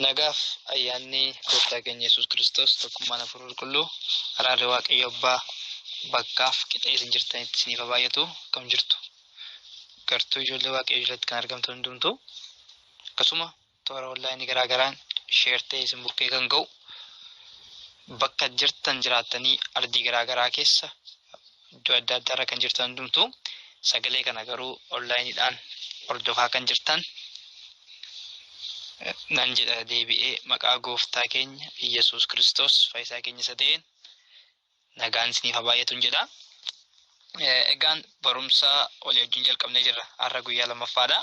Nagaaf ayyaanni Gooftaa keenya Yesuus Kiristoos, tokkummaan Hafuura Qulqulluu, araarri Waaqayyo Abbaa bakkaaf qixa isin jirtanitti isiniif haa baay'atu. Akkam jirtu? Gartuu ijoollee Waaqayyoo jalatti kan argamtan hundumtuu akkasuma toora onlaayinii garaa garaan sheer ta'ee isin bukkee kan ga'u bakka jirtan jiraattanii ardii garaa garaa keessa iddoo adda addaa irra kan jirtan hundumtuu sagalee kana garuu onlaayiniidhaan hordofaa kan jirtan nan jedha deebi'ee maqaa gooftaa keenya Iyyasuus Kiristoos fayyisaa keenya isa ta'een nagaan isiniif haa baay'atun jedha. Egaan barumsa walii wajjin jalqabnee jirra. Har'a guyyaa lammaffaadha.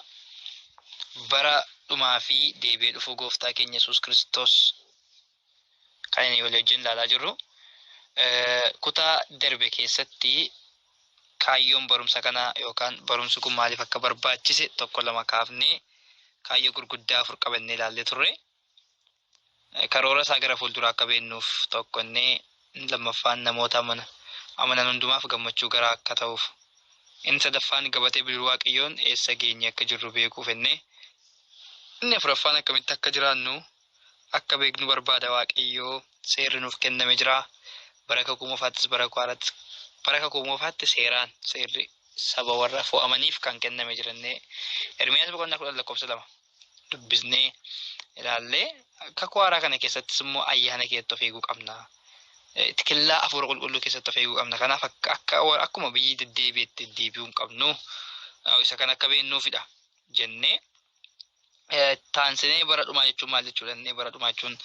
Bara dhumaa fi deebi'ee dhufuu gooftaa keenya Yesuus Kiristoos kan inni walii wajjin ilaalaa jirru. Kutaa darbe keessatti kaayyoon barumsa kanaa yookaan barumsi kun maaliif akka barbaachise tokko lama kaafnee kaayyoo gurguddaa afur qabannee ilaallee turre. Karoora isaa gara fuulduraa akka beeknuuf tokko inni lammaffaan namoota amana amanan hundumaaf gammachuu garaa akka ta'uuf. Inni sadaffaan gabatee bidiruu Waaqayyoon eessa geenye akka jirru beekuuf inni. Inni afuraffaan akkamitti akka jiraannu akka beeknu barbaada Waaqayyoo seerri nuuf kenname jira. Bara kakuu moofaattis bara kakuu haaraattis bara kakuu moofaatti seeraan seerri saba warra fo'amaniif kan kenname jira innee Ermiyaas boqonnaa 10 lakkoofsa 2. Dubbisnee ilaallee kakuu haaraa kana keessattis immoo ayyaana keessatti of eeguu qabna. Killaa hafuura qulqulluu keessatti of eeguu qabna. Kanaaf akka akka akkuma biyyi deddeebi'etti deddeebi'uu hin qabnu. Isa kana akka beeknuufidha jennee taansinee bara dhumaa jechuun maal jechuudha jennee bara dhumaa jechuun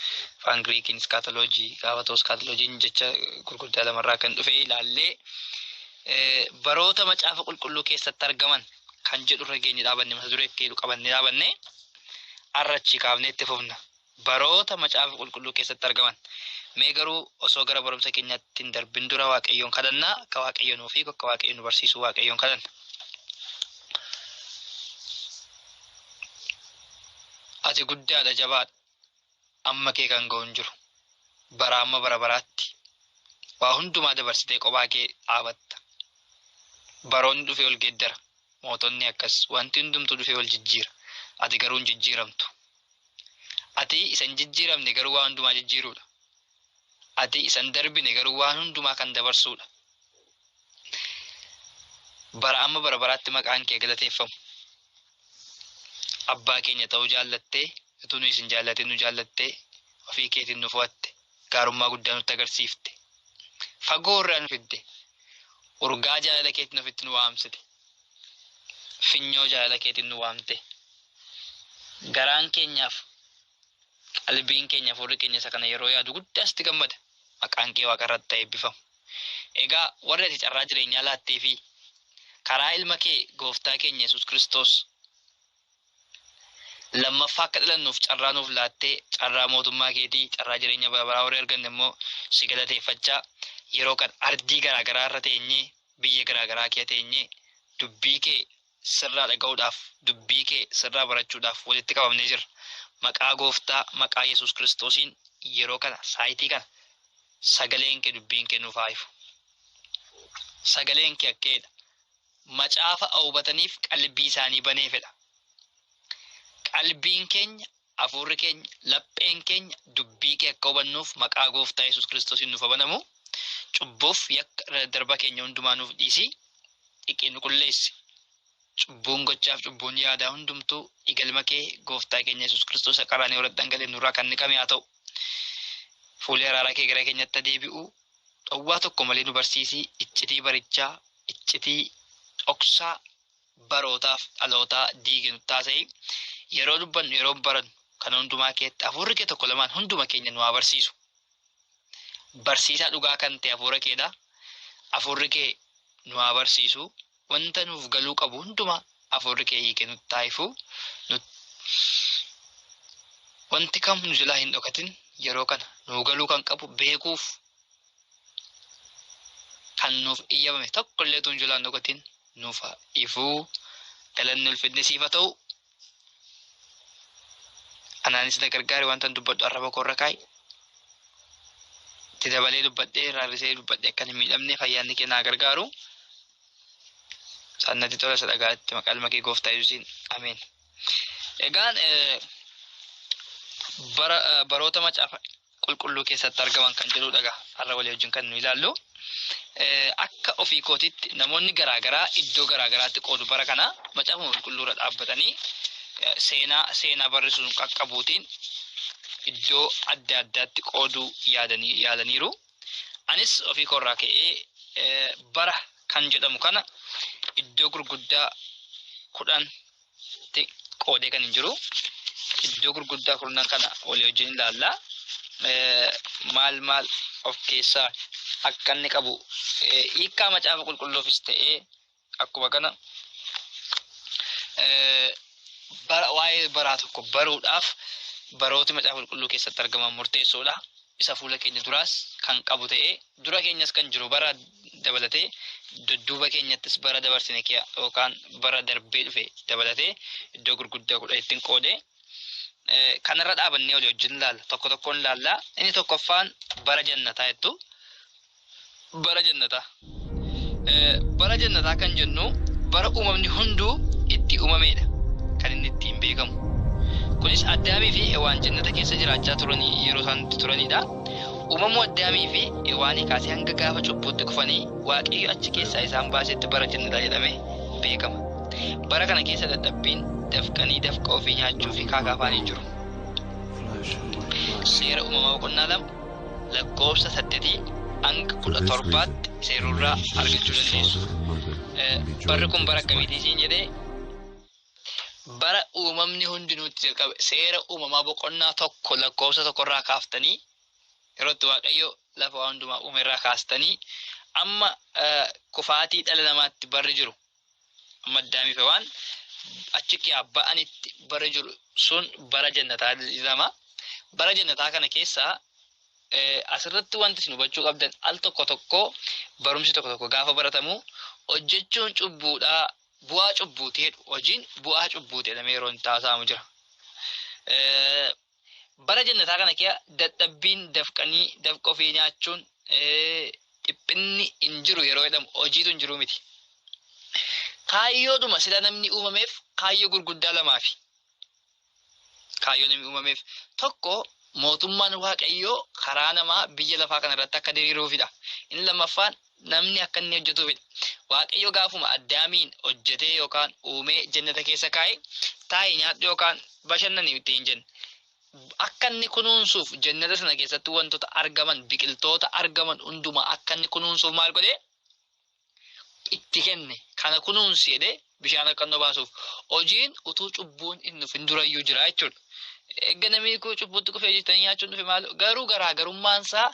afaan Giriikiin iskaatoloojii gaafa ta'u iskaatoloojiin jecha gurguddaa lamarraa kan dhufe ilaallee baroota macaafa qulqulluu keessatti argaman kan jedhu irra geenye dhaabanne mata duree akka jedhu qabannee dhaabanne har'a achii kaafnee itti fufna. Baroota macaafa qulqulluu keessatti argaman. Mee garuu osoo gara barumsa keenyaatti hin darbin dura Waaqayyoon kadhanna akka Waaqayyo nuuf hiiku akka Waaqayyo nu barsiisu Waaqayyoon kadhanna. Ati guddaadha jabaadha. Amma kee kan ga'u hin jiru. Bara amma bara baraatti waa hundumaa dabarsitee qophaa kee dhaabatta. Baroonni dhufee wal geeddara. Mootonni akkas. Wanti hundumtuu dhufee wal jijjiira. Ati garuu hin jijjiiramtu. Ati isa hin jijjiiramne garuu waa hundumaa jijjiiruudha. Ati isa hin darbine garuu waan hundumaa kan dabarsuudha. Bara amma bara baraatti maqaan kee galateeffamu. Abbaa keenya ta'uu jaallattee, utuu nuyi sin jaallatin nu jaallattee, ofii keetiin nu fo'atte, gaarummaa guddaa nutti agarsiifte. Fagoo irraa nu fidde. Urgaa jaalala keetiin ofitti nu waamsite. Finyoo jaalala keetiin nu waamte. Garaan keenyaaf qalbiin keenya hafuurri keenya isa kana yeroo yaadu guddaa sitti gammada. Maqaan kee waaqa irratti haa eebbifamu. Egaa warri ati carraa jireenyaa laatteefii karaa ilma kee gooftaa keenya Yesuus Kiristoos lammaffaa akka dhalannuuf carraa nuuf laattee carraa mootummaa keetii carraa jireenya bara baraa warri arganne immoo si galateeffachaa yeroo kana ardii garaa garaa irra teenyee biyya garaa garaa kee teenyee dubbii kee sirraa dhaga'uudhaaf dubbii kee sirraa barachuudhaaf walitti qabamnee jirra. Maqaa gooftaa maqaa Yesuus Kiristoosiin yeroo kana saayitii kana sagaleen kee dubbiin kee nuuf haa ifu. Sagaleen kee akkeedha. Macaafa hubataniif qalbii isaanii banee fedha. Qalbiin keenya, hafuurri keenya, lapheen keenya dubbii kee akka hubannuuf maqaa gooftaa Yesuus Kiristoosiin nuuf haa banamu. Cubbuuf yakka irra daddarba keenya hundumaa nuuf dhiisi. Dhiqii nu qulleessi. Cubbuun gochaaf cubbuun yaadaa hundumtuu dhiiga ilma kee gooftaa keenya Yesuus Kiristoos isa qaraani'oo irratti dhangala'een nurraa kan dhiqame haa ta'u. Fuulli araaraa kee gara keenyatti haa deebi'u. Dhowwaa tokko malee nu barsiisi. Iccitii barichaa, iccitii dhoksaa barootaaf dhalootaa diigi nutti haasa'i. Yeroo dubbannu, yeroo barannu kana hundumaa keetti hafuurri kee tokko lamaan hunduma keenya nu haa barsiisu. Barsiisaa dhugaa kan ta'e hafuura keedha. Hafuurri kee nu haa barsiisu. Wanta nuuf galuu qabu hundumaa hafuurri kee hiikee nutti haa ifu. Wanti kam nu jalaa hin dhokatin yeroo kana nuu galuu kan qabu beekuuf kan nuuf iyyamame tokko illee utuu nu jalaa hin dhokatin nuuf haa ifu. Galanni ulfinni siif haa ta'u. Anaanis na gargaari wantan dubbadhu arraba koo irra kaa'i. Itti dabalee dubbadhee rarrisee dubbadhee akkan hin miidhamneef ayyaanni kee naa gargaaru. Isaan natti tola isa dhagaatti maqaa ilma kee gooftaa Yesuusiin. Ameen. Egaan bara baroota macaafa qulqulluu keessatti argaman kan jedhudha egaa har'a walii wajjin kan nu ilaallu. Akka ofii kootiitti namoonni garaa garaa iddoo garaa garaatti qoodu bara kana macaafa qulqulluu irra dhaabbatanii seenaa seenaa barri sun qaqqabuutiin iddoo adda addaatti qooduu yaadanii yaalaniiru. Anis ofii koorraa ka'ee bara kan jedhamu kana iddoo gurguddaa 10 tti qoodee kan hin jiru. Iddoo gurguddaa kurnan kana walii wajjin ilaalla. Maal maal of keessaa akka inni qabu hiikkaa macaafa qulqulluufis ta'ee akkuma kana bara waa'ee baraa tokko baruudhaaf barooti macaafa qulqulluu keessatti argaman murteessoodha. Isa fuula keenya duraas kan qabu ta'ee dura keenyas kan jiru bara dabalatee dudduuba keenyattis bara dabarsine yookaan bara darbee dhufe dabalatee iddoo gurguddaa 10tti qoode. Kanarra dhaabannee walii wajjin ilaalla. Tokko tokkoon ilaalla. Inni tokkoffaan bara jannataa jettu. Bara jannataa. Bara jannataa kan jennu bara uumamni hunduu itti uumameedha kan inni ittiin beekamu. Kunis Addaamii fi Hewaan jannata keessa jiraachaa turanii yeroo isaan itti turanidha. Uumamuu Addaamii fi Hewaanii kaasee hanga gaafa cubbuutti kufanii Waaqayyo achi keessaa isaan baasetti bara jannataa jedhamee beekama. Bara kana keessa dadhabbiin dafqanii dafqa ofii nyaachuu fi kaakaafaan hin jiru. Seera uumamaa boqonnaa 2 lakkoofsa saddetii hanga For kudha this reason, torbaatti a seerurraa man shall leave argachuu his dandeessu. father and mother and be Barri joined kun to bara his wife. akkamiitii siin jedhee bara uumamni hundinuu itti jalqabe seera uumamaa boqonnaa 1 lakkoofsa 1 irraa kaaftanii yeroo itti Waaqayyo lafa waan hundumaa uume irraa kaastanii amma kufaatii dhala namaatti barri jiru amma Addaamii fi Hewaan achi keessaa ba'anitti barri jiru sun bara jannataa jedhama. Bara jannataa kana keessa asirratti wanti isin hubachuu qabdan al tokko tokko barumsi tokko tokko gaafa baratamu hojjechuun cubbuudha bu'aa cubbuuti jedhu hojiin bu'aa cubbuuti jedhamee yeroo itti haasa'amu jira. Bara jannataa kana keessa dadhabbiin dafqanii dafqa ofii nyaachuun dhiphinni hin jiru yeroo jedhamu hojiitu hin jiru miti. Kaayyoodhuma sila namni uumameef kaayyoo gurguddaa lamaafi. Kaayyoo namni uumameef tokko mootummaan Waaqayyoo karaa namaa biyya lafaa kana irratti akka diriiruufidha. Inni lammaffaan namni akka inni hojjetuufidha. Waaqayyo gaafuma Addaamiin hojjetee yookaan uumee jannata keessa kaa'e taa'i nyaadhu yookaan bashannani itti hin jenne. Akka inni kunuunsuuf jannata sana keessatti wantoota argaman biqiltoota argaman hundumaa akka inni kunuunsuuf maal godhee itti kenne. Kana kunuunsi jedhee bishaan akka inni obaasuuf. Hojiin utuu cubbuun hin dhufin durayyuu jira jechuudha. Eegga namni kun cubbuutti kufee jettanii nyaachuun dhufe maal garuu garaagarummaan isaa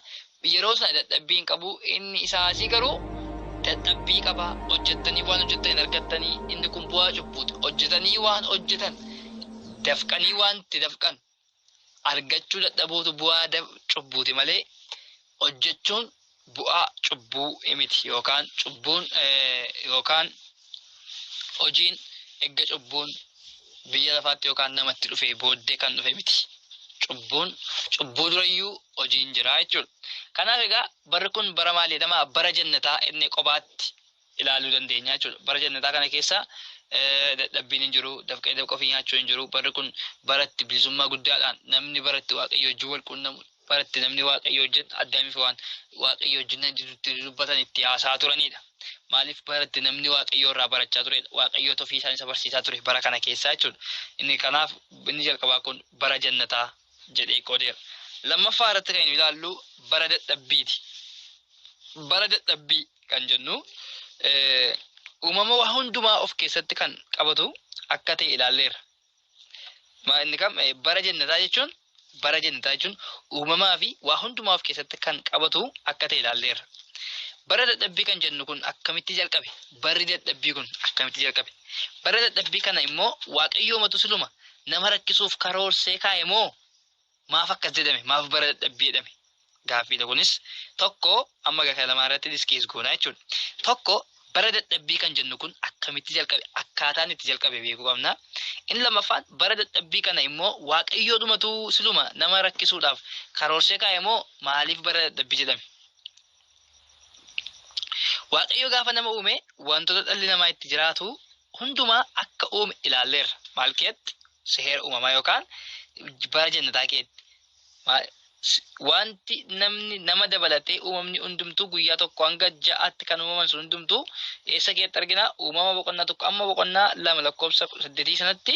yeroo sana dadhabbii hin qabu inni isaasii garuu dadhabbii qaba hojjettanii waan hojjettan hin argattanii inni kun bu'aa cubbuuti hojjetanii waan hojjetan dafqanii waan itti dafqan argachuu dadhabuutu bu'aa cubbuuti malee hojjechuun bu'aa cubbuu miti yookaan cubbuun yookaan hojiin egga cubbuun biyya lafaatti yookaan namatti dhufee booddee kan dhufe miti. Cubbuun cubbuu durayyuu hojiin jira jechuudha. Kanaaf egaa barri kun bara maal jedhama? Bara jannataa inni qobaatti ilaaluu dandeenya jechuudha. Bara jannataa kana keessa dadhabbiin hin jiru, dafqee dafqa ofii nyaachuu hin jiru. Barri kun bara itti bilisummaa guddaadhaan namni bara itti Waaqayyo wajjin wal quunnamu, bara itti namni Waaqayyo wajjin Addaamii fi waan Waaqayyo wajjin itti dubbatan itti haasa'aa turanidha. Maaliif bara itti namni Waaqayyo irraa barachaa turedha. Waaqayyootu ofii isaan isa barsiisaa ture bara kana keessa jechuudha. Inni kanaaf inni jalqabaa kun bara jannataa jedhee qoodeera. Lammaffaa irratti kan ilaallu bara dadhabbiiti. Bara dadhabbii kan jennu uumama waa hundumaa of keessatti kan qabatu akka ta'e ilaalleerra. Inni kam bara jannataa jechuun bara jannataa jechuun uumamaa fi waa hundumaa of keessatti kan qabatu akka ta'e ilaalleerra. Bara dadhabbii kan jennu kun akkamitti jalqabe? Barri dadhabbii kun akkamitti jalqabe? Bara dadhabbii kana immoo Waaqayyoomatu siluma nama rakkisuuf karoorsee kaa'e moo maaf akkas jedhame? Maaf bara dadhabbii jedhame? Gaaffiidha kunis tokko amma egaa kana lamaan irratti discuss goona jechuudha. Tokko bara dadhabbii kan jennu kun akkamitti jalqabe? Akkaataan itti jalqabe beekuu qabna. Inni lammaffaan bara dadhabbii kana immoo Waaqayyoodhumatu siluma nama rakkisuudhaaf karoorsee kaa'e moo maaliif bara dadhabbii jedhame? Waaqayyo gaafa nama uume wantoota dhalli namaa itti jiraatu hundumaa akka uume ilaalleerra. Maal keetti? Seera uumamaa yookaan bara jannataa keetti. Wanti namni nama dabalatee uumamni hundumtuu guyyaa 1 hanga 6tti kan uumaman sun hundumtuu eessa keetti argina? Uumama boqonnaa 1 amma boqonnaa 2 lakkoofsa 8 sanatti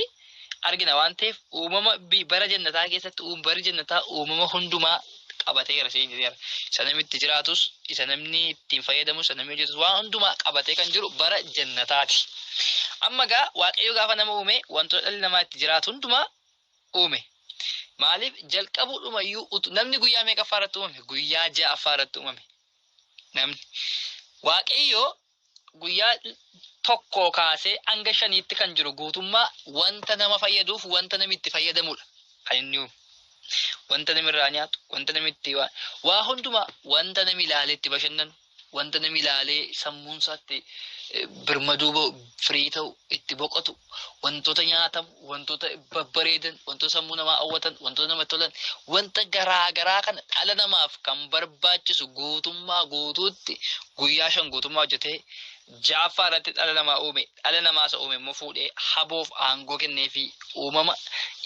argina waan ta'eef uumama bara jannataa keessatti barri jannataa uumama hundumaa qabatee gara isheen jedheera. Isa namni itti jiraatus, isa namni ittiin fayyadamus, isa namni hojjetus waan hundumaa qabatee kan jiru bara jannataati. Amma gaa Waaqayyo gaafa nama uume wantoota dhalli namaa itti jiraatu hundumaa uume. Maaliif jalqabuudhuma iyyuu namni guyyaa meeqaffaa irratti uumame? Guyyaa ja'affaa irratti uumame. Namni Waaqayyo guyyaa tokkoo kaasee hanga shaniitti kan jiru guutummaa wanta nama fayyaduuf wanta namni itti fayyadamudha kan inni uume. Wanta namni irraa nyaatu, wanta namni itti waa hundumaa wanta namni ilaalee itti bashannanu, wanta namni ilaalee sammuun isaatti birmaduu ba'u, firii ta'u, itti boqotu, wantoota nyaatamu, wantoota babbareedan, wantoota sammuu namaa hawwatan, wantoota namatti tolan, wanta garaa garaa kana dhala namaaf kan barbaachisu guutummaa guutuutti guyyaa 5 guutummaa hojjetee ja'affaa irratti dhala namaa uume. Dhala namaa isa uume immoo fuudhee haboof aangoo kenneefii uumama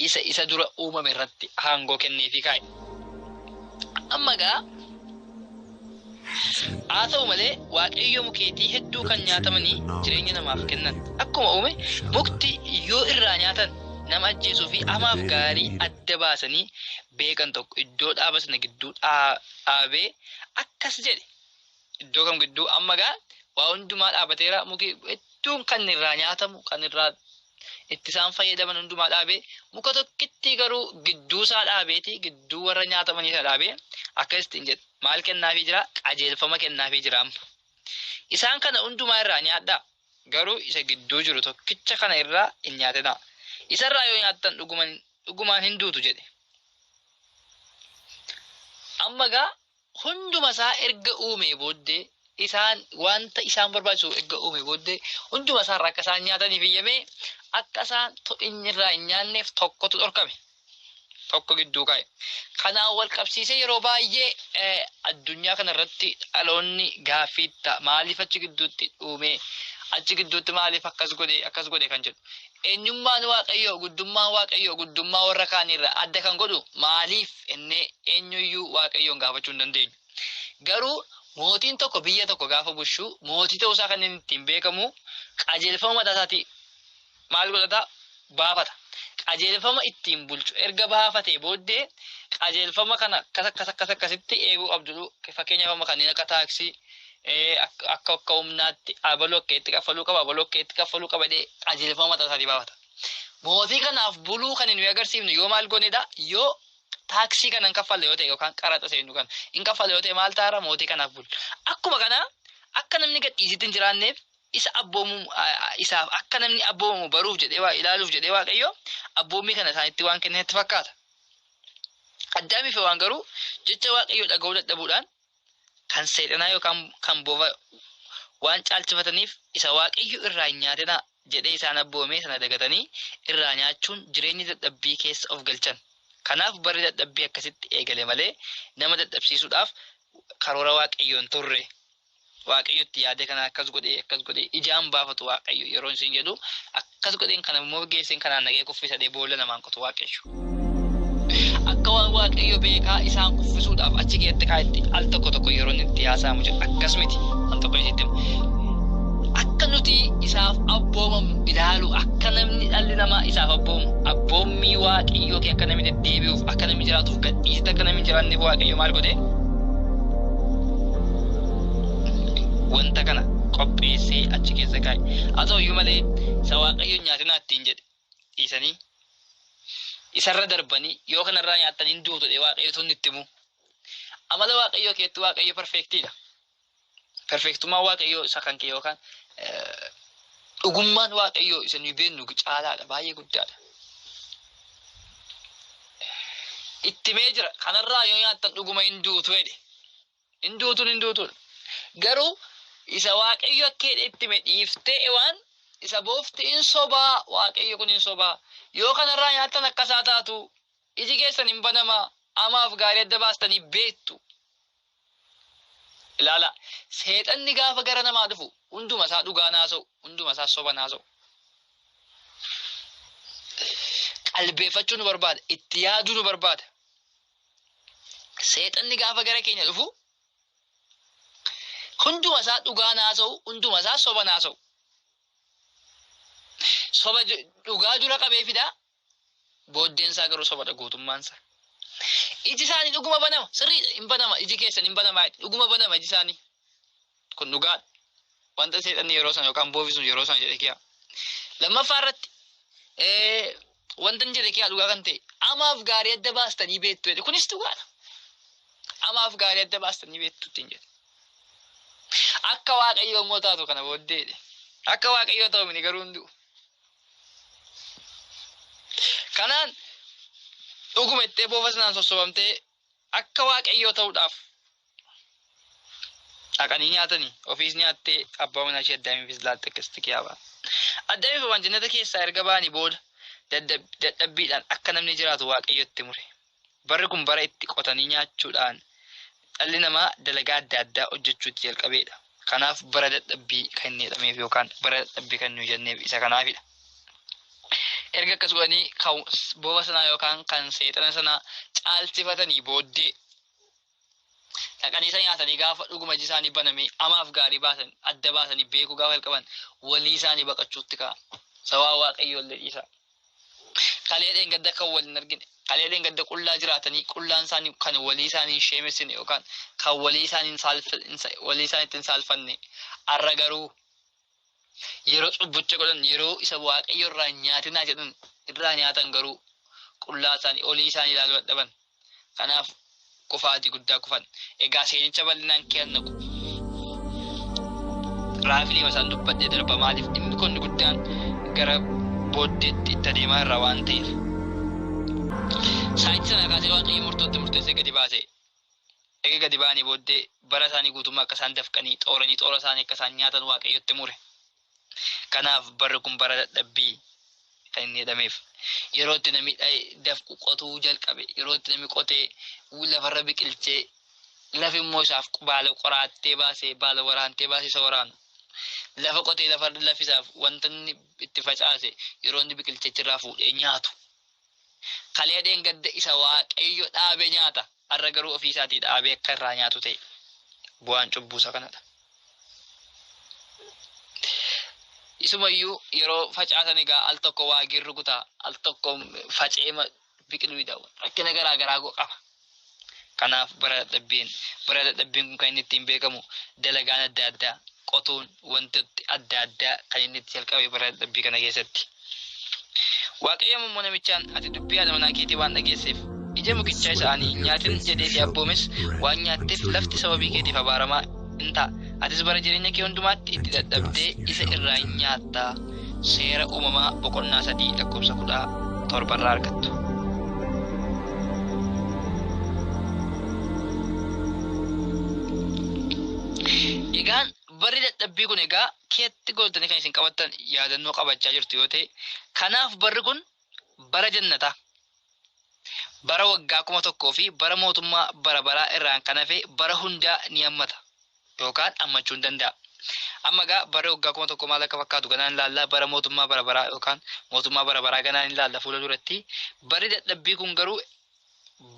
isa isa dura uumame irratti aangoo kenneefii kaa'e. Amma egaa Haa ta'u malee, Waaqayyo mukeetii hedduu kan nyaatamanii jireenya namaaf kennan akkuma uume, mukti yoo irraa nyaatan nama ajjeesuu fi hamaaf gaarii adda baasanii beekan tokko iddoo dhaaba sana gidduu dhaabee akkas jedhe. Iddoo kam gidduu? Amma egaa waa hundumaa dhaabateera. Muki hedduun kan irraa nyaatamu, kan irraa itti isaan fayyadaman hundumaa dhaabee, muka tokkittii garuu gidduu isaa dhaabeeti, gidduu warra nyaatamanii sana dhaabee akkas ittiin jedhe. Maal kennaafii jira? Qajeelfama kennaafii jira amma. Isaan kana hundumaa irraa nyaadhaa, garuu isa gidduu jiru tokkicha kana irraa hin nyaatinaa. Isarraa yoo nyaattan dhugumaan hin duutu jedhe. Amma egaa hunduma isaa erga uumee booddee isaan wanta isaan barbaachisu erga uumee booddee hunduma isaa irraa akka isaan nyaataniif iyyamee akka isaan inni irraa hin nyaanneef tokkotu dhorkame. Tokko gidduu kaa'e. Kanaan wal qabsiisee yeroo baay'ee addunyaa kana irratti dhaloonni gaaffii ta'a. Maaliif achi gidduutti uume? Achi gidduutti maaliif akkas godhe akkas godhe kan jedhu. Eenyummaan Waaqayyoo, guddummaan Waaqayyoo guddummaa warra kaanii irraa adda kan godhu maaliif ennee eenyuyyuu Waaqayyoon gaafachuu hin dandeenyu. Garuu mootiin tokko biyya tokko gaafa bushu mootii ta'uu isaa kan inni ittiin beekamu qajeelfama mataa isaatii maal godhata? Baafata. Qajeelfama ittiin bulchu erga baafatee booddee qajeelfama kana akkas akkas akkas akkasitti eeguu qabdu. Fakkeenyaaf amma kanneen akka taaksii akka akka humnaatti abaluu akka itti kaffaluu qaba abaluu akka itti kaffaluu qaba jedhee qajeelfama mataa isaatii baafata. Mootii kanaaf buluu kan nuyi agarsiifnu yoo maal goonedha? Yoo taaksii kana hin kaffalle yoo ta'e yookaan qaraxa seennu kana hin kaffalle yoo ta'e maal ta'ara mootii kanaaf bulu. Akkuma kana akka namni gadhiisitti hin jiraanneef isa abboomuu isaaf akka namni abboomamu baruuf jedhee waa ilaaluuf jedhee Waaqayyo abboommii kana isaanitti waan kenne natti fakkaata. Addaamii fi Hewaan garuu jecha Waaqayyoo dhaga'uu dadhabuudhaan kan seexanaa yookaan kan bofa waan caalchifataniif isa Waaqayyo irraa hin nyaatinaa jedhee isaan abboome sana dagatanii irraa nyaachuun jireenya dadhabbii keessa of galchan. Kanaaf barri dadhabbii akkasitti eegale malee nama dadhabsiisuudhaaf karoora Waaqayyoo hin turre. Waaqayyo itti yaadee kana akkas godhee akkas godhee ijaan baafatu Waaqayyo yeroo isin jedhu akkas godheen kana immoo geesseen kanaan naqee kuffisa jedhee boolla namaan qotu Waaqayyo. Akka waan Waaqayyo beekaa isaan kuffisuudhaaf achi keessatti kaa'etti al tokko tokko yeroo inni itti haasa'amu jedhu akkas miti. Al tokko isitti himu. Akka nuti isaaf abboomamnu ilaalu akka namni dhalli namaa isaaf abboomu abboommii Waaqayyoo kee akka namni deddeebi'uuf akka namni jiraatuuf gadhiisite akka namni hin jiraanneef Waaqayyo maal godhe? Wanta kana qopheessee achi keessa kaa'e. Haa ta'u iyyuu malee isa Waaqayyo hin nyaatinaa ittiin jedhe dhiisanii isarra darbanii yoo kanarraa nyaattan hin duutu jedhee Waaqayyo utuu inni itti himuu. Amala Waaqayyoo keetti Waaqayyo perfeektiidha. Perfeektummaan Waaqayyoo isa kan kee yookaan dhugummaan Waaqayyoo isa nuyi beeknu caalaadha baay'ee guddaadha. Itti himee jira kanarraa yoo nyaattan dhuguma hin duutu jedhe. Hin duutuun hin duutuudha. Garuu isa Waaqayyo akka jedhe itti hime dhiiftee waan isa boofti hin sobaa Waaqayyo kun hin sobaa. Yoo kanarraa nyaattan akkasaa taatu iji keessan hin banamaa hamaaf gaarii adda baastanii beektu. Ilaala, seexanni gaafa gara namaa dhufu hunduma isaa dhugaa naasa'u, hunduma isaa soba naasa'u. Qalbeeffachuu nu barbaada, itti yaaduu nu barbaada. Seexanni gaafa gara keenya dhufu hunduma isaa dhugaa naasa'u, hunduma isaa soba naasa'u. Soba dhugaa dura qabee fidaa, booddeen isaa garuu sobadha guutummaan isaa. Iji isaanii dhuguma banama, sirriidha, hin banama, iji keessan hin banama, dhuguma banama iji isaanii. Kun dhugaadha. Wanta seexanni yeroo sana yookaan boofi sun yeroo sana jedhe kiyaa. Lammaffaa irratti wanta inni jedhe kiyaa dhugaa kan ta'e amaaf gaarii adda baastanii beektu jedhe, kunis dhugaadha. Amaaf gaarii adda baastanii beektu ittiin jedhe. Akka Waaqayyoo immoo taatu kana booddee jedhe. Akka Waaqayyoo ta'u mini garuu hin du'u. Kanaan dhuguma ittee boofa sanaan sossobamtee akka Waaqayyoo ta'uudhaaf dhaqanii nyaatanii ofiis nyaattee abbaa manaa ishee Addaamiifis laatte akkasitti kiyaa ba'an. Addaamiif Hewaan jannata keessaa erga ba'anii booda dadhabbiidhaan akka namni jiraatu Waaqayyo itti mure. Barri kun bara itti qotanii nyaachuudhaan dhalli namaa dalagaa adda addaa hojjechuu itti jalqabeedha. Kanaaf bara dadhabbii kan inni jedhameef yookaan bara dadhabbii kan nuyi jenneef isa kanaafidha. Erga akkas godhanii kan boofa sanaa yookaan kan seexana sanaa caalchifatanii booddee dhaqanii isa nyaatanii gaafa dhuguma iji isaanii banamee amaaf gaarii baasan adda baasanii beekuu gaafa jalqaban walii isaanii baqachuutti ka'an. Sawaa Waaqayyoo illee dhiisaa. Kalee dheengadda kan wal hin argine, kalee dheengadda qullaa jiraatanii qullaan isaanii kan walii isaanii hin sheemessine yookaan kan walii isaanii hin walii isaaniitti hin saalfanne har'a garuu yeroo cubbucha godhan, yeroo isa Waaqayyo irraa hin nyaatinaa jedhan irraa nyaatan garuu qullaa isaanii olii isaanii ilaaluu dadhaban. Kanaaf kufaatii guddaa kufan. Egaa seenicha bal'inaan keeyan naqu. Raafiliima isaan dubbadhee darba, maaliif dhimmi kun guddaan gara booddeetti itti adeemaa irra waan ta'eef. Saayitii sana kaasee Waaqayyo murtootti murteessee gadi baase. Erga gadi ba'anii booddee bara isaanii guutummaa akka isaan dafqanii xooranii xoora isaanii akka isaan nyaatan Waaqayyotti mure. Kanaaf barri kun bara dadhabbii kan inni jedhameef. Yeroo itti namni dafqu qotuu jalqabe, yeroo itti namni qotee lafarra biqilchee lafi immoo isaaf baala qoraattee baasee baala waraantee baasee isa waraanu. Lafa qotee lafa lafi isaaf wanta inni itti facaase yeroo inni biqilchee achirraa fuudhee nyaatu. Kalee dheengadda isa Waaqayyo dhaabe nyaata. Har'a garuu ofii isaatii dhaabee akka irraa nyaatu ta'e. Bu'aan cubbuu isa kanadha. Isumayyuu yeroo facaasan egaa al tokko waagiin rukuta, al tokko faca'ee biqiluu dida. Rakkina garaa garaa qaba. Kanaaf bara dadhabbiin, bara dadhabbiin kun kan inni ittiin beekamu dalagaan adda addaa, qotuun, wantooti adda addaa kan inni itti jalqabe bara dadhabbii kana keessatti. Waaqayyo immoo namichaan, ati dubbii haadha manaa keetii waan dhageesseef, ija mukichaa isa ani hin nyaatin jedhee si abboomes waan nyaatteef lafti sababii keetiif abaaramaa in ta'a. Atis bara jireenya kee hundumaatti itti dadhabdee isa irraa in nyaatta. Seera Uumamaa boqonnaa 3 lakkoofsa 17 irraa argattu. Egaan barri dadhabbii kun egaa keetti gooltanii kan isin qabattan yaadannoo qabachaa jirtu yoo ta'e, kanaaf barri kun bara jannataa, bara waggaa 1000 fi bara mootummaa bara baraa irraan kan hafe bara hundaa ni hammata yookaan hammachuu ni danda'a. Amma egaa barri waggaa 1000 maal akka fakkaatu ganaa ni ilaalla, bara mootummaa bara baraa yookaan mootummaa bara baraa ganaa ni ilaalla fuula duratti. Barri dadhabbii kun garuu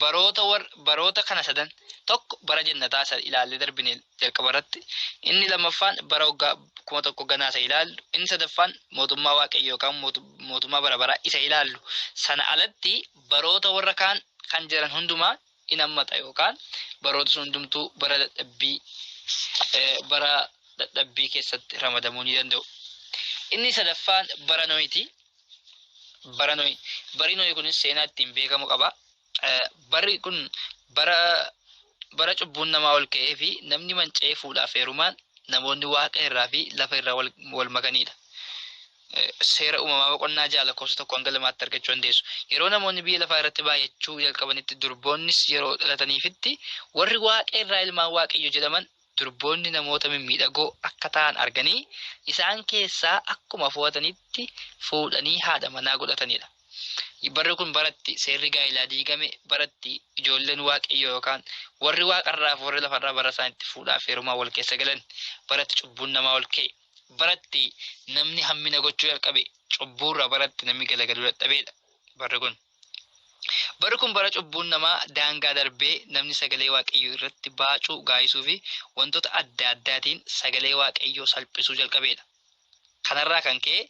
baroota war baroota kana sadan, tokko bara jannataa isa ilaallee darbine jalqaba irratti, inni lammaffaan bara waggaa 1000 ganaa isa ilaallu, inni sadaffaan mootummaa Waaqayyoo yookaan mootummaa bara baraa isa ilaallu sana alatti baroota warra kaan kan jiran hundumaa in hammata yookaan baroota sun hundumtuu bara dadhabbii bara dadhabbii keessatti ramadamuu ni danda'u. Inni sadaffaan bara Nohiti. Bara Nohi. Barri Nohi kunis seenaa ittiin beekamu qaba. Barri kun bara bara cubbuun namaa ol ka'ee fi namni manca'ee fuudhaaf heerumaan namoonni waaqa irraa fi lafa irraa wal, wal makaniidha. Seera Uumamaa boqonnaa 6 lakkoofsa 1 hanga 2tti argachuu dandeessu. Yeroo namoonni biyya lafaa irratti baay'achuu jalqabanitti durboonnis yeroo dhalataniifitti warri waaqa irraa ilmaan Waaqayyo jedhaman durboonni namoota mimmiidhagoo akka ta'an arganii isaan keessaa akkuma fo'atanitti fuudhanii haadha manaa godhatanidha. Barri kun baratti seerri gaa'ilaa diigame, baratti ijoolleen Waaqayyoo yookaan warri waaqarraa fi warri lafarraa bara isaan itti fuudhaa fi heerumaa wal keessa galan, baratti cubbuun namaa ol ka'e, baratti namni hammina gochuu jalqabe, cubbuurraa baratti namni galagaluu dadhabeedha barri kun. Barri kun bara cubbuun namaa daangaa darbee namni sagalee Waaqayyoo irratti baacuu gaayisuu fi wantoota adda addaatiin sagalee Waaqayyoo salphisuu jalqabeedha. Kanarraa kan ka'e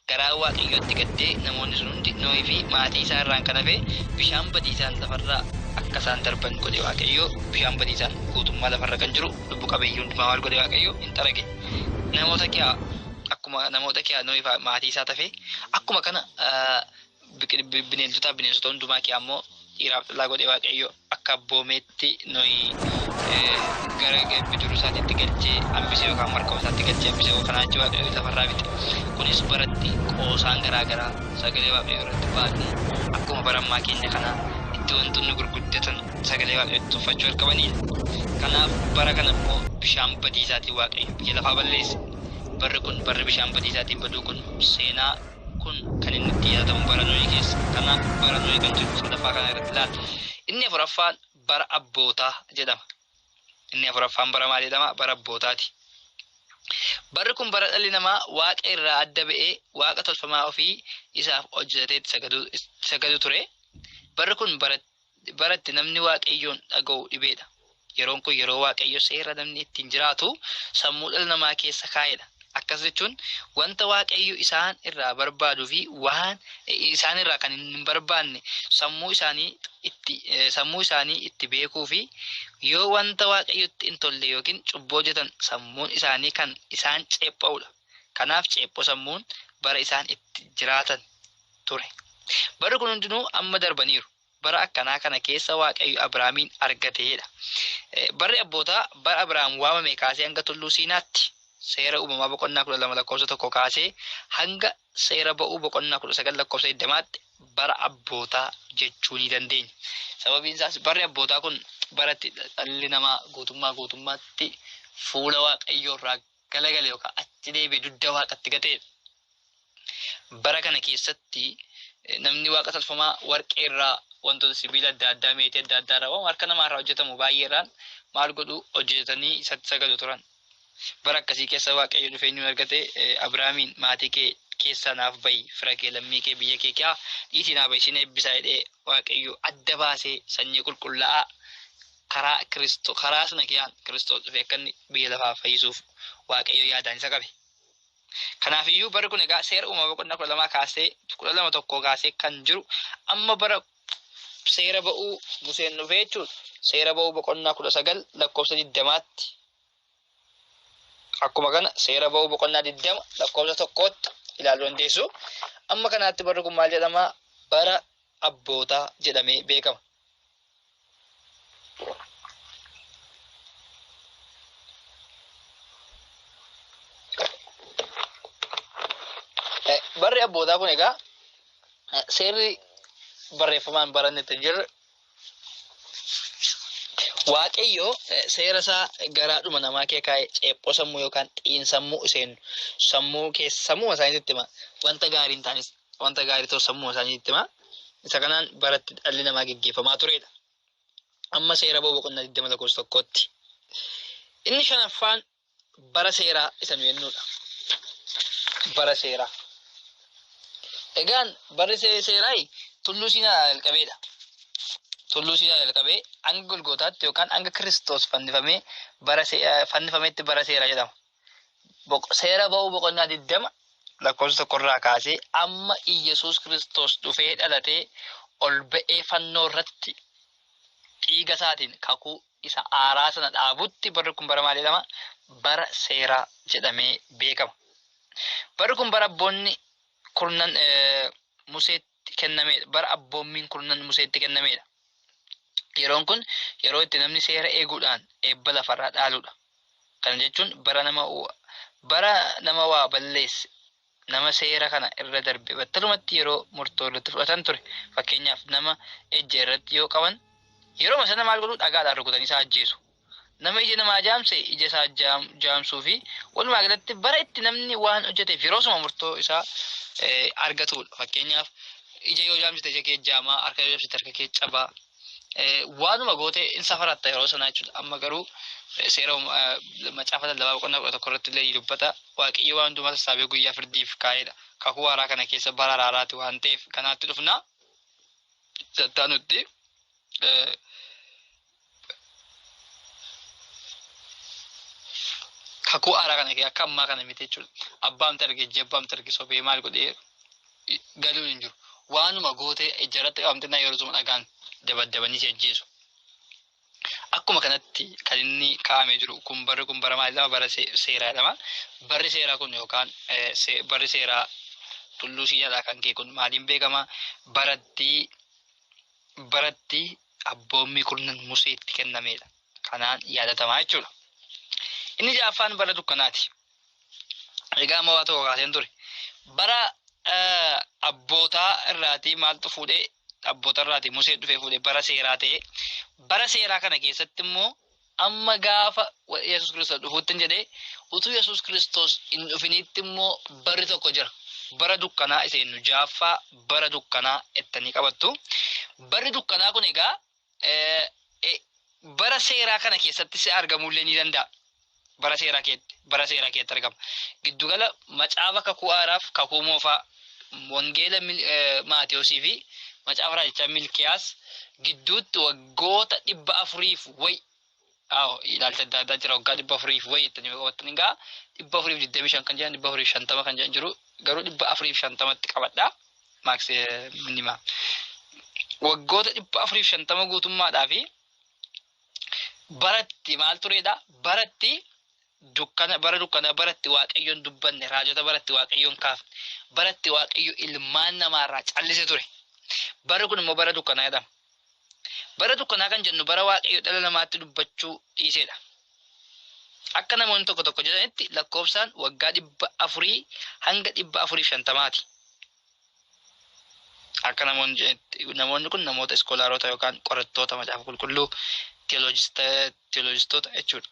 garaan Waaqayyootti gaddee namoonni sun hundi Nohii fi maatii isaa irraan kan hafe bishaan badiisaan lafarraa akka isaan darban godhe Waaqayyo bishaan badiisaan guutummaa lafarra kan jiru lubbu qabeeyyii hundumaa maal godhe Waaqayyo hin xarage. Namoota kiyaa akkuma namoota kiyaa Nohii fi maatii isaa tafe akkuma kana bineeldotaa bineensota hundumaa kiyaa immoo dhiiraaf dhalaa godhe Waaqayyo akka abboomeetti Nohi gara bidiruu isaatiitti galchee hambise yookaan markaba isaatti galchee hambise kanaa achi Waaqayyo lafarraa fixe. Kunis baratti qoosaan garaa garaa sagalee Waaqayyoo irratti baadhuun akkuma bara ammaa keenya kanaa itti wantoonni gurguddatan sagalee Waaqayyootti tuffachuu jalqabanidha. Kanaaf bara kana immoo bishaan badiisaatiin Waaqayyo biyya lafaa balleesse. Barri kun barri bishaan badiisaatiin baduu kun seenaa kun kan inni itti yaadatamu bara Nohii keessa. Kanaaf bara Nohii kan jedhu sadaffaa kana irratti ilaalla. Inni afuraffaan bara abbootaa jedhama. Inni afuraffaan bara maal jedhama? Bara abbootaati. Barri kun bara dhalli namaa waaqa irraa adda ba'ee waaqa tolfamaa ofii isaaf hojjetatee itti sagadu ture. Barri kun bara bara itti namni Waaqayyoon dhaga'u dhibeedha. Yeroon kun yeroo Waaqayyo seera namni ittiin jiraatu sammuu dhala namaa keessa kaa'edha. Akkas jechuun wanta Waaqayyo isaan irraa barbaaduu fi waan isaan irraa kan hin barbaanne sammuu isaanii itti sammuu isaanii itti beekuu fi yoo wanta Waaqayyotti hin tolle yookiin cubbuu hojjetan sammuun isaanii kan isaan ceepha'udha. Kanaaf ceephoo sammuun bara isaan itti jiraatan ture. Barri kun hundinuu amma darbaniiru. Bara akkanaa kana keessa Waaqayyo Abraamiin argateedha. Barri abbootaa bara Abrahaam waamame kaasee hanga tulluu Siinaatti seera uumamaa boqonnaa 12 lakkoofsa 1 kaasee hanga seera ba'uu boqonnaa 19 lakkoofsa 20tti bara abbootaa jechuu ni dandeenya. Sababiin isaas barri abbootaa kun bara itti dhalli namaa guutummaa guutummaatti fuula Waaqayyoo irraa galagale yookaan achi deebi'e dugda Waaqatti gateedha. Bara kana keessatti namni waaqa tolfamaa warqee irraa wantoota sibiila adda addaa meetii adda addaa irraa waan harka namaa irraa hojjetamu baay'eedhaan maal godhu hojjetatanii isatti sagadu turan. Bara akkasii keessa Waaqayyo dhufee eenyuun argate Abrahaamiin maatii kee keessaa naaf ba'i fira kee lammii kee biyya kee kiyaa dhiisii naa ba'i sin eebbisaa jedhee Waaqayyo adda baasee sanyii qulqullaa'aa karaa Kiristoo karaa sana kiyaan Kiristoos dhufee akka inni biyya lafaa fayyisuuf Waaqayyo yaadaan isa qabe. Kanaaf iyyuu barri kun egaa seera uumama boqonnaa 12 kaasee 12 tokkoo kaasee kan jiru amma bara seera ba'uu Museen dhufee jechuudha. Seera ba'uu boqonnaa 19 lakkoofsa 20tti akkuma kana seera ba'uu boqonnaa 20 lakkoofsa tokkootti ilaaluu dandeessu. Amma kanaatti barri kun maal jedhama? Bara abbootaa jedhamee beekama. Barri abbootaa kun egaa seerri barreeffamaan baranne itti jirre Waaqayyo seera isaa garaadhuma namaa kee kaa'e ceephoo sammuu yookaan xiinsammuu iseen sammuu keessa sammuu isaaniitti hima wanta gaarii hin taanes wanta gaarii ta'u sammuu isaaniitti hima. Isa kanaan baratti dhalli namaa geggeeffamaa turedha. Amma seera ba'uu boqonnaa 20 lakkoofsa tokkootti. Inni shanaffaan bara seeraa isa nu jennudha. Bara seeraa. Egaan barri seeraa tulluu Siinaa jalqabeedha. Tulluu Siinaa jalqabee hanga Golgootaatti yookaan hanga Kiristoos fannifamee bara fannifametti bara seeraa jedhama. Seera ba'uu boqonnaa 20 lakkoofsa tokkorraa kaasee amma Iyyasuus Kiristoos dhufee dhalatee ol ba'ee fannoo irratti dhiiga isaatiin kakuu isa aaraa sana dhaabutti barri kun bara maal jedhama? Bara seeraa jedhamee beekama. Barri kun bara abboonni kurnan Museetti kennameedha. Bara abboommiin kurnan Museetti kennameedha. Yeroon kun yeroo itti namni seera eeguudhaan eebba lafarraa dhaaluudha. Kana jechuun bara nama bara nama waa balleesse nama seera kana irra darbe battalumatti yeroo murtoo irratti fudhatan ture. Fakkeenyaaf nama ejja irratti yoo qaban yeroo sana maal godhu dhagaadhaan rukutanii isa ajjeesu. Nama ija namaa jaamse ija isaa jaamsuu fi walumaa galatti bara itti namni waan hojjeteef yeroo suma murtoo isaa argatudha. Fakkeenyaaf Ija yoo jaamsite ija kee jaamaa, harka yoo jaamsite harka kee cabaa. Waanuma goote in safaratta yeroo sanaa jechuudha. Amma garuu seera macaafa lallabaa boqonnaa 11 irratti illee ni dubbata. Waaqayyo waan hundumaa sassaabee guyyaa firdiif kaa'edha. Kakuu haaraa kana keessa bara araaraati waan ta'eef kanaatti dhufna. Sattaa nutti kakuu haaraa kana akka ammaa kana miti jechuudha. Abbaamti arge ijji abbaamti arge sobee maal godhee galuun hin jiru. Waanuma gootee ija irratti qabamte naa yeroo suma dhagaan dabaddabanii si ajjeesu. Akkuma kanatti kan inni kaa'amee jiru kun barri kun bara maal jedhama? Bara seeraa jedhama. Barri seeraa kun yookaan barri seeraa tulluu siinaadhaa kan ka'e kun maaliin beekama? Baratti baratti abboommii kurnan Museetti kennamedha. Kanaan yaadatamaa jechuudha. Inni ja'affaan bara dukkanaati. Egaa amma waa tokko kaaseen ture. Bara abbootaa irraatii maaltu fuudhee abboota irraatii Musee dhufee fuudhee bara seeraa ta'e. Bara seeraa kana keessatti immoo amma gaafa Yesuus Kiristoos dhufuutti hin jedhee utuu Yesuus Kiristoos hin dhufiniitti immoo barri tokko jira. Bara dukkanaa isa jennu ja'affaa bara dukkanaa jettanii qabattu. Barri dukkanaa kun egaa bara seeraa kana keessatti si argamuullee ni danda'a. Bara seeraa keetti, bara seeraa keetti argama. Giddugala macaafa kakuu haaraaf kakuu moofaa wangeela Maatewosii fi macaafa raajichaa Milkiyaas gidduutti waggoota 400f wayi Awo, ilaalcha adda addaa jira waggaa 400f wayi jettanii yoo qabattan egaa 425 kan jedhan 450 kan jedhan jiru garuu 450tti qabadha. Maaks minima. Waggoota 450 guutummaadhaa fi baratti maal tureedha? Baratti dukkana bara dukkana baratti Waaqayyoon dubbanne raajota baratti Waaqayyoon kaafne baratti Waaqayyo ilmaan namaarraa callise ture. Barri kun immoo bara dukkanaa jedhama. Bara dukkanaa kan jennu bara Waaqayyo dhala namaatti dubbachuu dhiiseedha. Akka namoonni tokko tokko jedhanitti lakkoofsaan waggaa 400 hanga 450ti. Akka namoonni jedhanitti namoonni kun namoota iskoolaarota yookaan qorattoota macaafa qulqulluu teolojistoota jechuudha.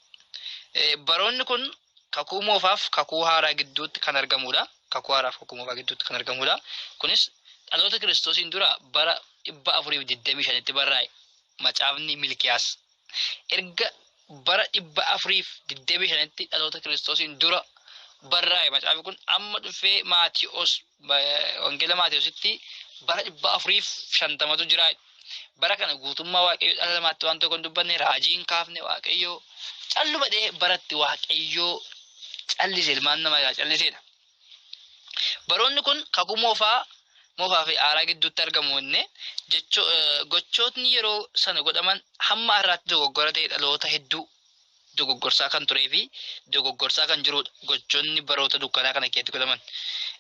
Baroonni kun kakuu moofaaf kakuu haaraa gidduutti kan argamudha. Kakuu haaraaf kakuu moofaa gidduutti kan argamudha. Kunis dhaloota Kiristoosiin dura bara 425tti barraa'e macaafni Milkiyaas. Erga bara 425tti dhaloota Kiristoosiin dura barraa'e macaafni kun amma dhufee Maatiyoos wangeela Maatiyoositti bara 450tu jira. Bara kana guutummaa Waaqayyo dhala namaatti waan tokko hin dubbanne raajii hin kaafne Waaqayyo calluma dhee baratti Waaqayyo callise ilmaan namaa irraa calliseedha. Baroonni kun kakuu moofaa moofaa fi haaraa gidduutti argamu inni gochootni yeroo sana godhaman hamma har'aatti dogoggora ta'e dhaloota hedduu dogoggorsaa kan turee fi dogoggorsaa kan jirudha. Gochoonni baroota dukkanaa kana keessatti godhaman.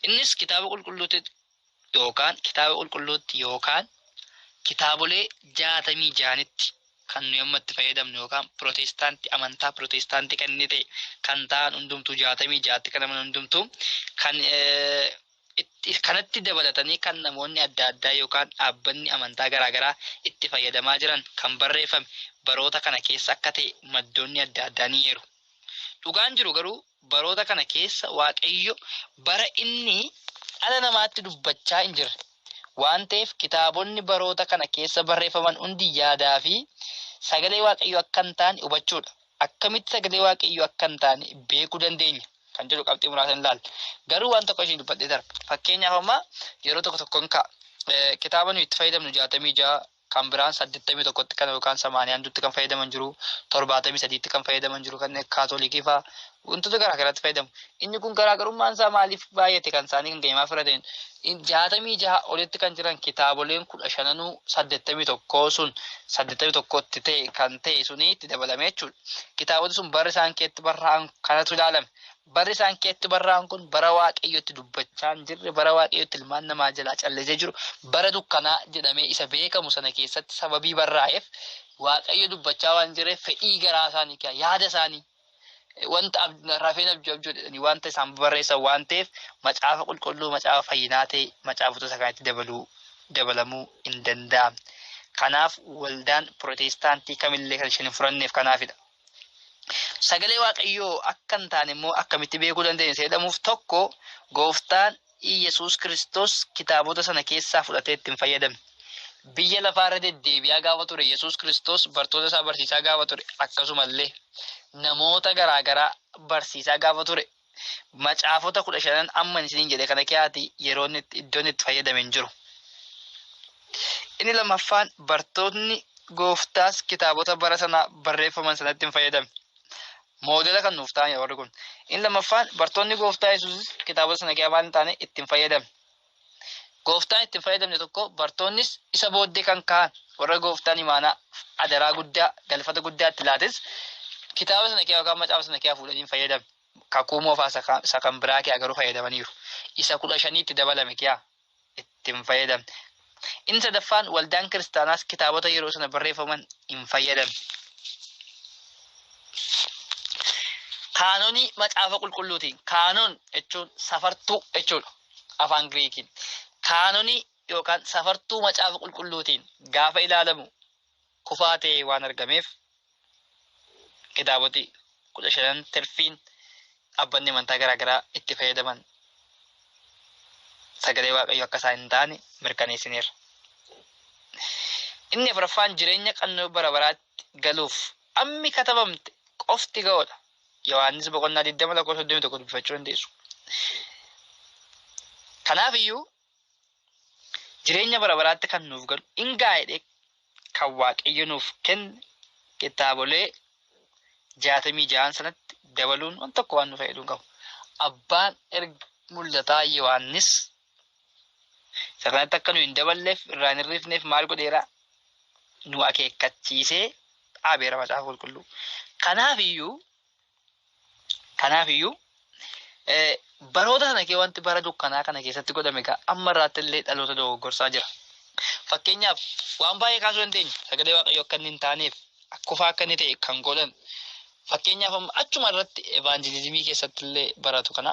Innis kitaaba qulqulluutti yookaan kitaaba qulqulluutti yookaan kitaabolee 66nitti kan nuyi amma itti fayyadamnu yookaan pirootestaantii amantaa pirootestaantii kan inni ta'e kan ta'an hundumtuu 66tti kan amanan hundumtuu kan kanatti dabalatanii kan namoonni adda addaa yookaan dhaabbanni amantaa garaagaraa itti fayyadamaa jiran kan barreeffame baroota kana keessa akka ta'e maddoonni adda addaa ni eeru. Dhugaan jiru garuu baroota kana keessa Waaqayyo bara inni dhala namaatti dubbachaa hin jirre waan ta'eef kitaabonni baroota kana keessa barreeffaman hundi yaadaa fi sagalee Waaqayyoo akka hin taane hubachuudha. Akkamitti sagalee Waaqayyoo akka hin taane beekuu dandeenya kan jedhu qabxii muraasa hin ilaalla. Garuu waan tokko isheen dubbadhee darba. Fakkeenyaaf amma yeroo tokko tokkoon ka'a. Kitaaba nuyi itti fayyadamnu 66 kan biraan 81tti kan yookaan samaaniyaantutti kan fayyadaman jiru, 73tti kan fayyadaman jiru, kanneen akka kaatolikii fa'aa wantoota garaa garaatti fayyadamu. Inni kun garaagarummaan isaa maaliif baay'ate kan isaanii kan keenya maaf irra ta'e 66 olitti kan jiran kitaaboleen 15nuu 81 sun 81tti ta'e kan ta'e suni itti dabalame jechuudha. Kitaabota sun barri isaan keetti barraa'an kanatu ilaalame. Barri isaan keetti barraa'an kun bara Waaqayyo itti dubbachaa hin jirre, bara Waaqayyo itti ilmaan namaa jalaa callisee jiru, bara dukkanaa jedhamee isa beekamu sana keessatti sababii barraa'eef Waaqayyo dubbachaa waan hin jirreef fedhii garaa isaanii, yaada isaanii, wanta rafeen abjuu abjuu jedhanii wanta isaan barreessan waan ta'eef macaafa qulqulluu macaafa fayyinaa ta'e macaafota isa kanatti dabaluu dabalamuu hin danda'amne. Kanaaf waldaan pirootestaantii kamillee kan isheen hin furanneef kanaafidha. Sagalee Waaqayyoo akka hin taane immoo akkamitti beekuu dandeenya isa jedhamuuf tokko gooftaan Iyyasuus Kiristoos kitaabota sana keessaa fudhatee itti hin fayyadamne. Biyya lafaa irra deddeebi'aa gaafa ture Yesuus Kiristoos bartoota isaa barsiisaa gaafa ture akkasumallee namoota garaa garaa barsiisaa gaafa ture macaafota 15n amma ani isiniin jedhe kana keeyaati yeroo inni itti iddoon itti fayyadame hin jiru. Inni lammaffaan bartootni gooftaas kitaabota bara sana barreeffaman sanatti hin fayyadamne. Moodela kan nuuf ta'anidha warri kun. Inni lammaffaan bartoonni gooftaa Yesuusis kitaabota sana keessa maal hin taane itti hin fayyadamne. Gooftaan itti hin fayyadamne tokko bartoonnis isa booddee kan ka'an warra gooftaan imaanaa adaraa guddaa galfata guddaa itti laates kitaaba sana keessa yookaan macaafa sana keessa fuudhanii hin fayyadamne. Kakuu moofaa isa kan biraa keessa garuu fayyadamaniiru. Isa 15tti dabalame keessa itti hin fayyadamne. Inni sadaffaan waldaan kiristaanaas kitaabota yeroo sana barreeffaman hin fayyadamne. Kaanonii macaafa qulqulluutiin kaanon jechuun safartuu jechuudha afaan Giriikiin. Kaanonii yookaan safartuu macaafa qulqulluutiin gaafa ilaalamu kufaa ta'ee waan argameef kitaaboti 15n tirfiin dhaabbanni amantaa garaa garaa itti fayyadaman sagalee Waaqayyoo akka isaan hin taane mirkaneessineerra. Inni afuraffaan jireenya qannoo bara baraatti galuuf ammi katabamte qofti ga'oodha. Yohaannis boqonnaa 20 lakkoofsa 31 dubbifachuu dandeessu. Kanaaf iyyuu jireenya bara baraatti kan nuuf galu in ga'a jedhee kan Waaqayyo nuuf kenne kitaabolee 66n sanatti dabaluun waan tokko waan nu fayyadu hin qabu. Abbaan erga mul'ataa Yohaannis isa kanatti akka nu hin daballeef irraa hin hir'ifneef maal godheera? Nu akeekkachiisee dhaabeera macaafa qulqulluu. Kanaaf iyyuu Kanaaf iyyuu baroota sana kee wanti bara dukkanaa kana keessatti godhame egaa amma irraatti illee dhaloota dogoggorsaa jira. Fakkeenyaaf waan baay'ee kaasuu dandeenya. Sagalee Waaqayyoo akka inni hin taaneef kufaa akka inni ta'e kan godhan. Fakkeenyaaf amma achuma irratti evaanjilizimii keessatti illee baratu kana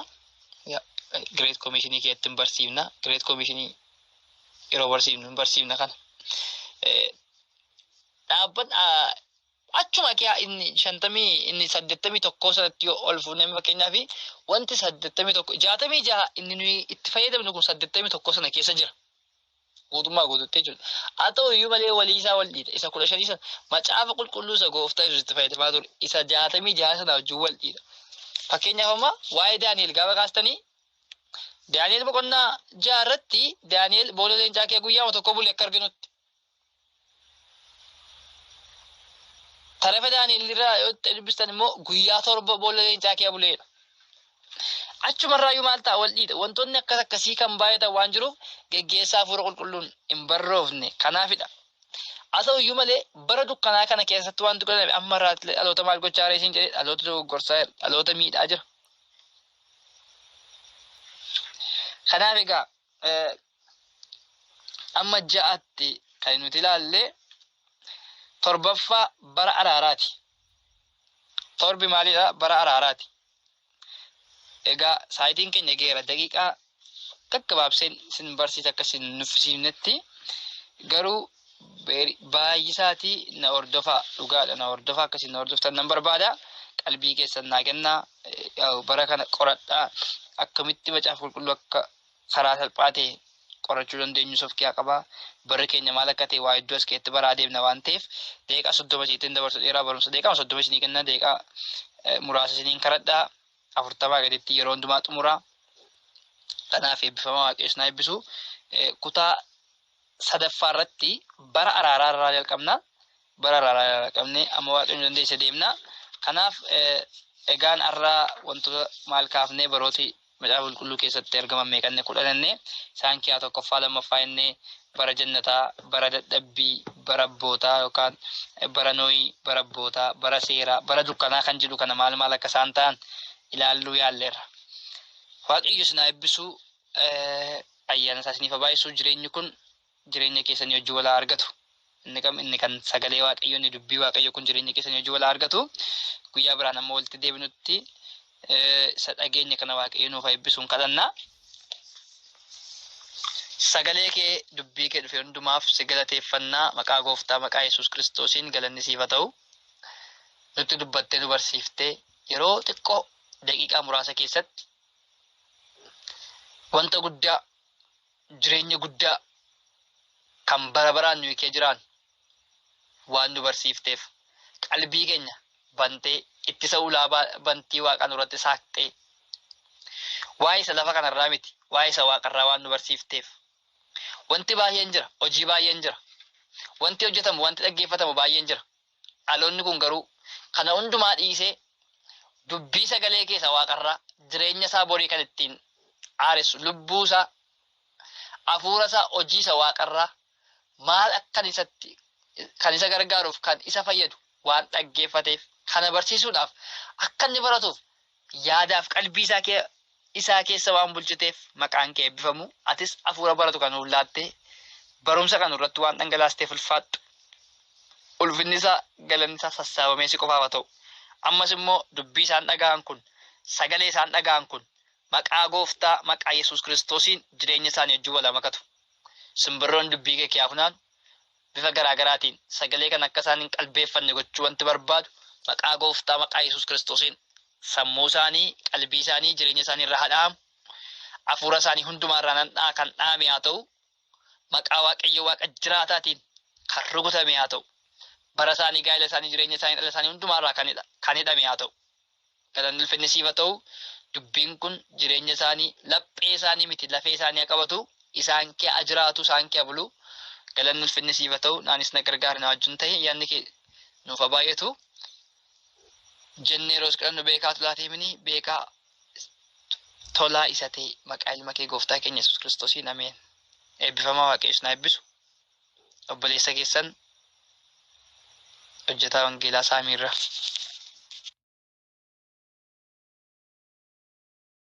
Great Commissionii keessatti hin barsiifna. Great Commissionii yeroo barsiifnu hin barsiifna kana. Dhaabbat Achuma kiyaa inni shantamii inni saddeettamii tokkoo sanatti yoo ol fuunee fakkeenyaaf wanti 81 66 inni nuyi itti fayyadamnu kun 81 sana keessa jira. Guutummaa guututti jechuudha. Haa ta'u iyyuu malee walii isaa wal dhiita. Isa 15 sana macaafa qulqulluu isa gooftaa Yesuus itti fayyadamaa ture. Isa 66 sana wajjin wal dhiita. Fakkeenyaaf amma waa'ee Daani'el gaafa kaastanii Daani'el boqonnaa 6 irratti Daani'el boolla leencaa kee guyyaama tokko bule akka arginutti. Tarafa Daani'el irraa yoo itti dubbistan immoo guyyaa 7 boolla leencaa kee buleedha. Achumarraayyuu maal ta'a wal dhiita. Wantoonni akkas akkasii kan baay'atan waan jiruuf geggeessaa hafuura qulqulluun hin barroofne. Kanaafidha. Haa ta'u iyyuu malee bara dukkanaa kana keessatti wanti godhame amma irraatti dhaloota maal gochaa jira isin jedhee dhaloota dogoggorsaa jira. Dhaloota miidhaa jira. Kanaaf egaa amma ja'atti kan nuti ilaalle torbaffaa bara araaraati. Torbi maalidha? Bara araaraati. Egaa saayitiin keenya geera daqiiqaa gaggabaabseen isin barsiisa akka isin nuffisiifnetti garuu baay'isaatii na hordofaa dhugaadha na hordofaa akka isin na hordoftan nan barbaada qalbii keessan naa kennaa bara kana qoradhaa akkamitti macaafa qulqulluu akka karaa salphaa ta'e qorachuu dandeenyus of keessaa qaba. Barri keenya maal akka ta'e waa hedduu as keessatti baraa deemna waan ta'eef daqiiqaa 30 isinitti dabarsu dheeraa barumsa daqiiqaa 30 isinii kenna daqiiqaa muraasa isiniin karadhaa 40 gaditti yeroo hundumaa xumuraa. Kanaaf eebbifama Waaqayyo isin haa eebbisu. Kutaa sadaffaa irratti bara araaraa irraa jalqabna. Bara araaraa irraa jalqabnee amma Waaqayyo nu dandeesse deemna. Kanaaf egaan har'a wantoota maal kaafnee barooti Macaafa Qulqulluu keessatti argaman meeqanne 10 jenne isaan keessaa tokkoffaa lammaffaa jennee bara jannataa, bara dadhabbii, bara abbootaa yookaan bara Nohii, bara abbootaa, bara seeraa, bara dukkanaa kan jedhu kana maal maal akka isaan ta'an ilaalluu yaalleerra. Waaqayyo isin haa eebbisu ayyaana isaa isiniif haa baay'isu jireenyi kun jireenya keessanii wajjin wal haa argatu. Inni kam inni kan sagalee Waaqayyoo inni dubbii Waaqayyoo kun jireenya keessanii wajjin wal haa argatu. Guyyaa biraan amma walitti deebinutti isa dhageenya kana Waaqayyo nuuf haa eebbisuun kadhanna. Sagalee kee dubbii kee dhufe hundumaaf si galateeffannaa maqaa gooftaa maqaa Yesuus Kiristoosiin galanni siif haa ta'u. Nutti dubbattee nu barsiiftee yeroo xiqqoo daqiiqaa muraasa keessatti Wanta guddaa, jireenya guddaa kan bara baraan nuyi kee jiraan waan nu barsiifteef, qalbii keenya bantee ittisa ulaa bantii Waaqaa nurratti saaqxee, waa'ee isa lafa kanarraa miti, waa'ee isa Waaqarraa waan nu barsiifteef. Wanti baay'een jira, hojii baay'een jira. Wanti hojjetamu, wanti dhaggeeffatamu baay'een jira. Dhaloonni kun garuu kana hundumaa dhiisee dubbii sagalee kee isa Waaqarraa jireenya isaa borii kan ittiin haaressu, lubbuu isaa, hafuura isaa, hojii isa Waaqarraa maal akkan isatti kan isa gargaaruuf kan isa fayyadu waan dhaggeeffateef, kana barsiisuudhaaf akka inni baratuuf yaadaaf qalbii isaa keessa waan bulchiteef maqaan kee eebbifamu. Atis hafuura baratu kan nuuf laattee barumsa kan irratti waan dhangalaasteef ulfaadhu. Ulfinni isaa, galanni isaa sassaabamee si qofaaf haa ta'u. Ammas immoo dubbii isaan dhaga'an kun, sagalee isaan dhaga'an kun, maqaa Gooftaa, maqaa Yesuus Kiristoosiin jireenya isaanii wajjin wal haa makatu. Simbirroon dubbii kee kiyaa funaanu bifa garaa garaatiin sagalee kana akka isaan hin qalbeeffanne gochuu wanti barbaadu, maqaa Gooftaa, maqaa Yesuus Kiristoosiin sammuu isaanii, qalbii isaanii, jireenya isaanii irraa haa dha'amu. Hafuura isaanii hundumaa irraa nan dha'a kan dha'ame haa ta'u. Maqaa Waaqayyo Waaqa jiraataatiin kan rukutame haa ta'u. Bara isaanii, gaa'ela isaanii, jireenya isaanii, dhala isaanii hundumaa irraa kan hidhame haa ta'u. Galanni ulfinni siif haa ta'u. Dubbiin kun jireenya isaanii, laphee isaanii miti, lafee isaanii haa qabatu. Isaan kee haa jiraatu, isaan kee haa bulu. Galanni ulfinni siif haa ta'u. Naanis na gargaari, na wajjin ta'e, yaadni kee nuuf haa baay'atu. Jennee yeroo kadhannu beekaa tolaa mini beekaa tolaa isa ta'e maqaa ilma kee Gooftaa keenya Yesuus Kiristoosiin, ameen. Eebbifamaa, Waaqayyo isin haa eebbisu. Obboleessa keessan hojjetaa wangeelaa Saamiirra.